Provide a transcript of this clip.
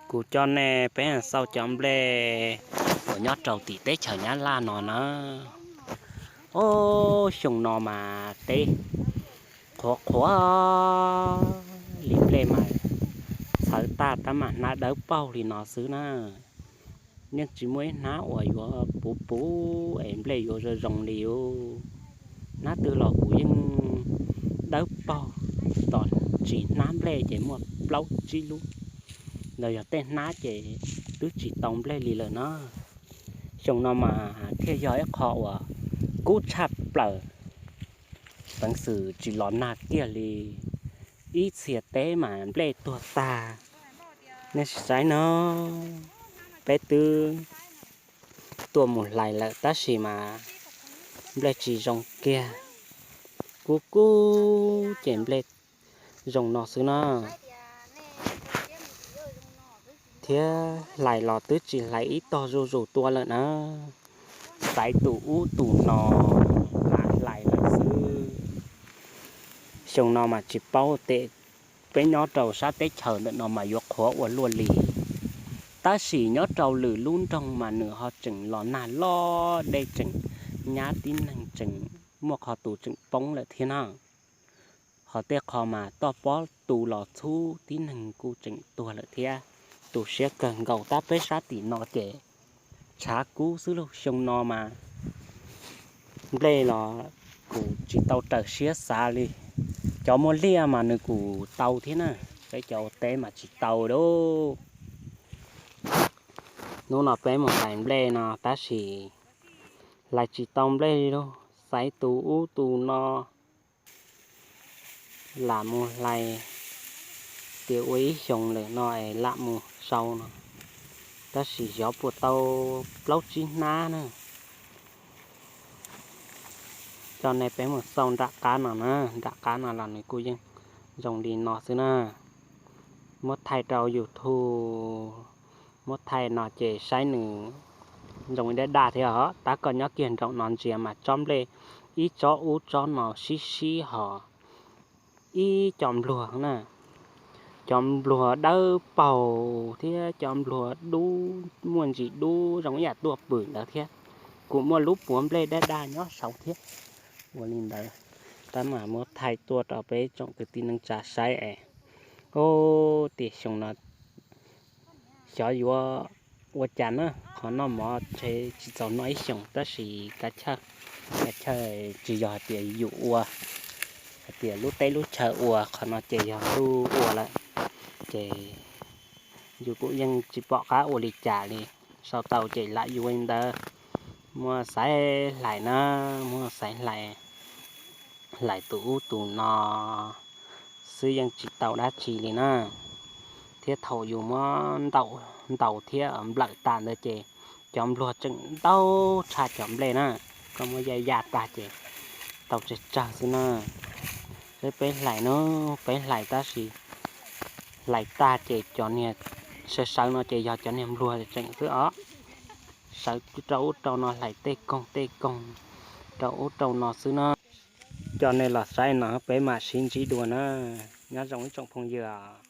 Kuv coj nej peb xauj cov nplej uas nyob rau tim teb chaws Nyab Laj no na. Ob xyoo no mas teb qhuav qhuav li, nplej mas txhawv tag tab mas hnab dawb paug li no xwb na. Yeej tsis muaj ib hnab uas yuav puv puv es nplej yuav zoo zoo li os. Hnab twg los kuv yeej dawb paug, tos tsis hnab nplej ces muaj plaub tsib lub, los yog tej hnab ces twb tsis tau nplej li lawm na. Xyoo no mas thiaj yog ib qho uas kub tshaj plaws, peev xwm tsis los nag kiag li. Ib txhia teb mas nplej tuag tag. Nej sim saib no, peb twb tuaj mus hlais lawm tab sis mas nplej tsis zoo kiag, kub kub ces nplej zoo no xwb na. Thiab hlais los twb tsis hlais ib tog zuj zus tua lawm na, xaiv tus ub tus no mas hlais lawm xwb. Xyoo no mas tsis paub tias peb nyob rau sab teb chaws ntawm no mas yuav qhuav ua luaj li, tab sis nyob rau lwm lub nroog mas nws ho tseem los nag loj, dej tseem nyab, tib neeg tseem muaj qhov tus tseem poob lawm thiab na. Ho tej qho mas toj pob tu los txhub, tib neeg kuj tseem tuag lawm thiab. Tu siab kawg nkaus, tab peb sab tim no ces tshav kub xwb lauj. Xyoo no mas nplej los kuv tsis tau raws siab xav li. Cov muaj liaj mas nws kuj tau thiab na, peb cov ua teb mas tsis tau lauj. Hnub no peb mus hlais nplej no tab sis hlais tsis tau nplej li lauj, xaiv tus ub tus no. Lam mus hlais tias ua ib xyoos lawm no es lam mus sau no, tab sis xyov puas tau plaub tsib hnab na. Coj nej peb mus xauj nram qab no na, nram qab no los nws kuj yeej zoo li no xwb na. Muab thaij rau YouTube, muab thaij no ces saib nws zoo daj daj thiab os. Tab koj nyob kiag nraum no ntsia mas tsob nplej ib tsob ub tsob no sib sib hos ib co npluag na. Cov npluag dawb paug thiab cov npluag dub, muaj ntsis dub zoo ib yam tuaj pwm ntawd thiab. Kuj muaj lub puav nplej daj daj nyob saud thiab. Ua li ntawd, tab mas muab thaij tuaj rau peb tsoom kwv tij neej tsa saib es, o, tiam xyoo no xyov yuav ua cas na, qhov noj mov ntshe tsis txaus noj ib xyoos tab sis kav chawj, kav chawj tsis yog hais tias yus ua, hais tias lub teb lub chaw ua, qhov no ces yog lub ua lawm, ces yus kuj yeej tsis pom qab ua li cas li. Sau tau ces lam yuav li ntawd, muab xaiv hlais na, muab xaiv hlais, hlais tus ub tus no xwb yeej tsis tau dab tsi li na. Thiab thaum yus muab ntaus thiab nplawm tas ntawd ces cov npluag tseem ntau tshaj cov nplej na. Koj muab ya ya tag ces tau tsawg tsawg xwb na. Peb, peb hlais na, peb hlais tab sis hlais tag ces cov niag sawv sawv no ces yog cov niag npluag tseem xwb os. Sawv rau ub rau no hlais tej koog tej koog rau ub rau no xwb na. Coj nej los saib no peb mam sib ntsib dua na. Nyob zoo ib tsoom phooj ywg.